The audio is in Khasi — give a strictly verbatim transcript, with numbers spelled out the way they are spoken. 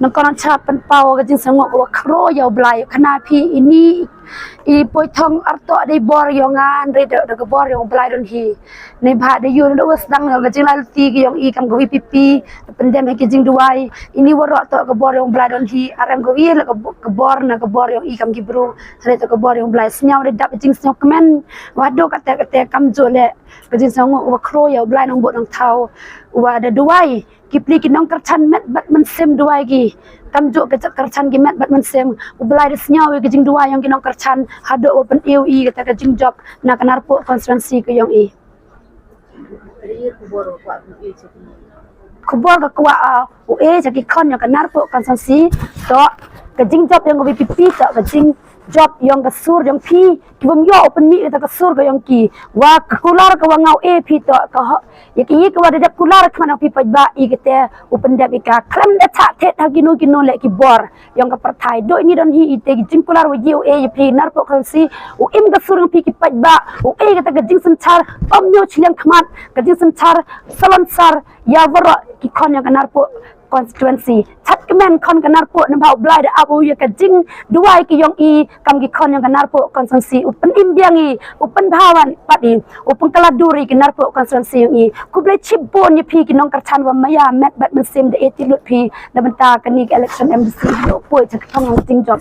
Kong nang cha pynpaw ka jingsngew ka wa khro ya u Blai, khana phi ini i poi thong arto dei bor yong nga, hynrei da ka bor yong u Blai don hi. Nei bha da yu na da wa sdang ka jinglalti ka yong i kam ka VPP, pyndem ha ki jingduwai. Ini wa rok to ka bor yong u Blai don hi, arem ka wi la ka bor na ka bor yong i kam ki bru, hynrei to ka bor yong u Blai. Sngew da dap jingsngew kmen, wa do kate kate kam jo le ka jingsngew wa khro ya u Blai nang bot nang thaw, wa da duwai ki pli ki nongkyrchan met bad mynsiem duwai ki. Kam ju ka kyrchan ki met bad mynsiem, u Blai da sngew ïa ka jingduwai yong ki nongkyrchan, haduh wa pynew i kata ka jingjop na ka Narpuh constituency ka yong i. Khubor ka kwah u e cha ki khon yong ka Narpuh constituency, to ka jingjop yong ka VPP, to ka jing jop yong ka sur yong phi, ki bym yoh u pynmih kata ka sur ka yong ki. Wa ka kular ka wa ngau e phi to ka ho, ya ki ka wa da dep kular ka mana phi paj ba i kate u pyndep i ka. Khlem da cha thet ha kino kino le ki bor yong ka pyrthai. Do ini don hi i te ki jingkular wa ji u e ya phi Narpuh constituency, u im ka sur yong phi ki paj ba, u e kata ka jingsynchar, bym yoh chiliang khmat, ka jingsynchar salonsar ya wa rok ki khon yong ka Narpuh constituency. Chat kmen khon ka Narpuh, nang bha u Blai da ap u ya ka jingduwai ki yong i kam ki khon yong ka Narpuh constituency. U pynim biang i, u pynbha wan pat i, u pynkylla dur i ki Narpuh constituency yong i. Khublei chibun ya phi ki nongkyrchan wa maya met bad mynsiem da e ti lut phi na bynta kani ka election MDC. Yo poi cha ka thong jingjop.